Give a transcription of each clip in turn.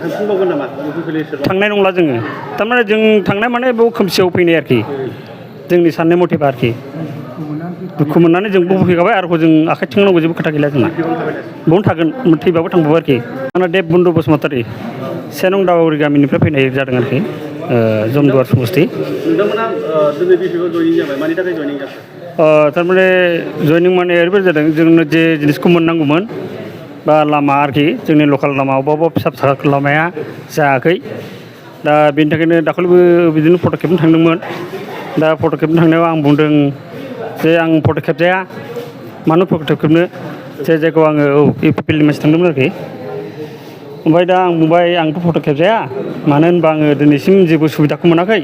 थांफिनबावगोन नामा थांनाय नंला जोङो थारमाने जों थांनाय माने बेयाव खोमसियाव फैनाय आरोखि जोंनि साननाय मथेबा आरोखि दुखु मोननानै जों बाव फैखाबाय आरो जों आखाइ थिखांनांगौ जेबो खोथा गैला जोंना बावनो थागोन थैबाबो थांबावो आरोखि आंना देब बन्धु बसुमतारी से नं दावागुरि गामिनिफ्राय फैनाय जादों आरोखि जमदुवार समस्ति नोंथांमोना दिनै बिपिएफआव जयनिं जाबाय मानि थाखाय जयनिं जाखो थारमाने जयनिं माने ओरैबायदि जादों जोंनो जे जिनिसखौ मोननांगौमोन बा लामा आरोखि जोंनि लकेल लामा अबेबा फिसा फिसा लामाया जायाखै दा बेनि थाखायनो दाखालिबो बिदिनो फट' खेबनो थांदोंमोन दा फट' खेबनो थांनायाव आं बुंदों जे आं फट' खेबजाया मानो फट' खेबनो जे जायगायाव आङो इउपिपिएलनि मानसि थांदोंमोन आरोखि ओमफ्राय दा आं बुंबाय आंथ' फट' खेबजाया मानो होनबा आङो दिनैसिम जेबो सुबिदाखौ मोनाखै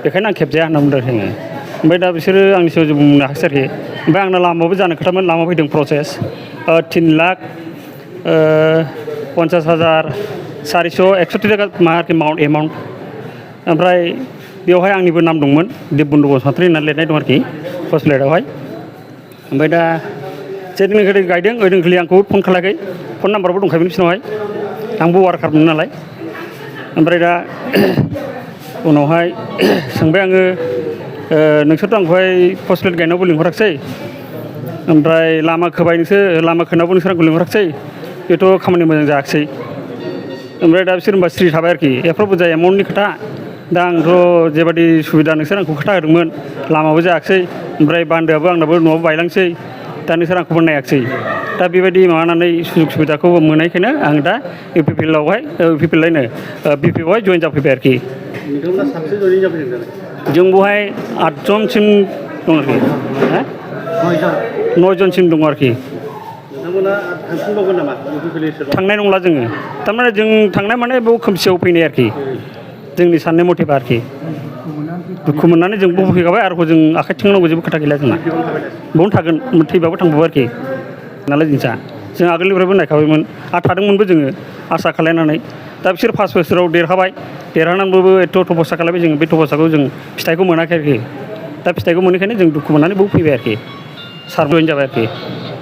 बेखायनो आं खेबजाया होनना बुंदों आङो ओमफ्राय दा बिसोरो आंनि सायाव जेबो बुंनो हायाखिसै आरोखि ओमफ्राय आंना लामाबो जानो खोथामोन लामा फैदों प्रसेस 3,50,430 मा आरोखि एमाउन्ट ओमफ्राय बेवहाय आंनिबो नाम दंमोन देब बन्धु बसुमतारी होनना लिरनाय दं आरोखि फार्स्ट प्लेटआवहाय ओमफ्राय दा जे दिनखालि गायदों ओइ दिनखालि आंखौ फन खालायाखै फन नाम्बाराबो दंखायोमोन बिसिनावहाय आंबो वार्कारमोन नालाय ओमफ्राय दा उनावहाय सोंबाय आङो नोंसोरथ' आंखौहाय फार्स्ट प्लेट गायनायावबो लिंहराखिसै ओमफ्राय लामा खोनायावबो नोंसोर आंखौ लिंहराखिसै बेथ' खामानि मोजां जायाखिसै ओमफ्राय दा बिसोर होनबा सिरि थाबाय आरोखि एफा बुरजा एमाउन्टनि खोथा दा आंथ' जेबादि सुबिदा नोंसोर आंखौ खोथा होदोंमोन लामाबो जायाखिसै ओमफ्राय बान्दोआबो आंनाबो न'आबो बायलांसै दा नोंसोर आंखौबो नायाखिसै दा बेबायदि माबानानै सुजुग सुबिदाखौ मोननायखायनो आं दा बिपिएफआवहाय जयेन जाफैबाय आरोखि नोंथांमोना साबसे जयनिं जाफैदों जों बेवहाय 8 जनसिम दं आरोखि 9 जनसिम दं आरोखि नोंथांमोना थांफिनबावगोन नामा थांनाय नंला जोङो थारमाने जों थांनाय माने बेयाव खोमसियाव फैनाय आरोखि जोंनि साननाय मथेबा आरोखि दुखु मोननानै जों बाव फैखाबाय आरो जों आखाइ थिखांनांगौ जेबो खोथा गैला जोंना बावनो थागोन थैबाबो थांबावो आरोखि नालाय जिनिसा जों आगोलनिफ्रायबो नायखाबायमोन आरो थादोंमोनबो जोङो आसा खालायनानै दा बिसोर 5 बोसोराव देरहाबाय देरहानानैबो एथ' तपस्या खालामबाय जों बे तपस्याखौ जों फिथाइखौ मोनाखै आरोखि दा फिथाइखौ मोनैखायनो जों दुखु मोननानै बाव फैबाय आरोखि सार जयेन जाबाय आरोखि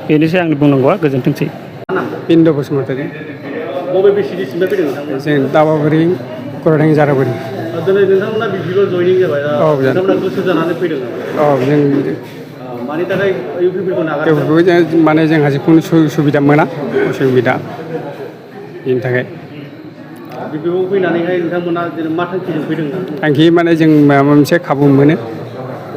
बेनोसै आंनि बुंनांगौआ गोजोनथोंसै बिन्दु बसुमतारी बबे बिसिडिसिनिफ्राय फैदों नोंथांमोना जों दावागुरि गरायदां जारागुरि दिनै नोंथांमोना बिपिएफआव जयनिं जाबाय नोंथांमोना गोसो जानानै फैदों जों मानि थाखाय इउपिपिएलखौ नागारदों माने जोंहा जिखुनु सुबिदा मोना असुबिदा बेनि थाखाय बिपिएफआव फैनानैहाय नोंथांमोना मा थांखिजों फैदों थांखि माने जों माबा मोनसे खाबु मोनो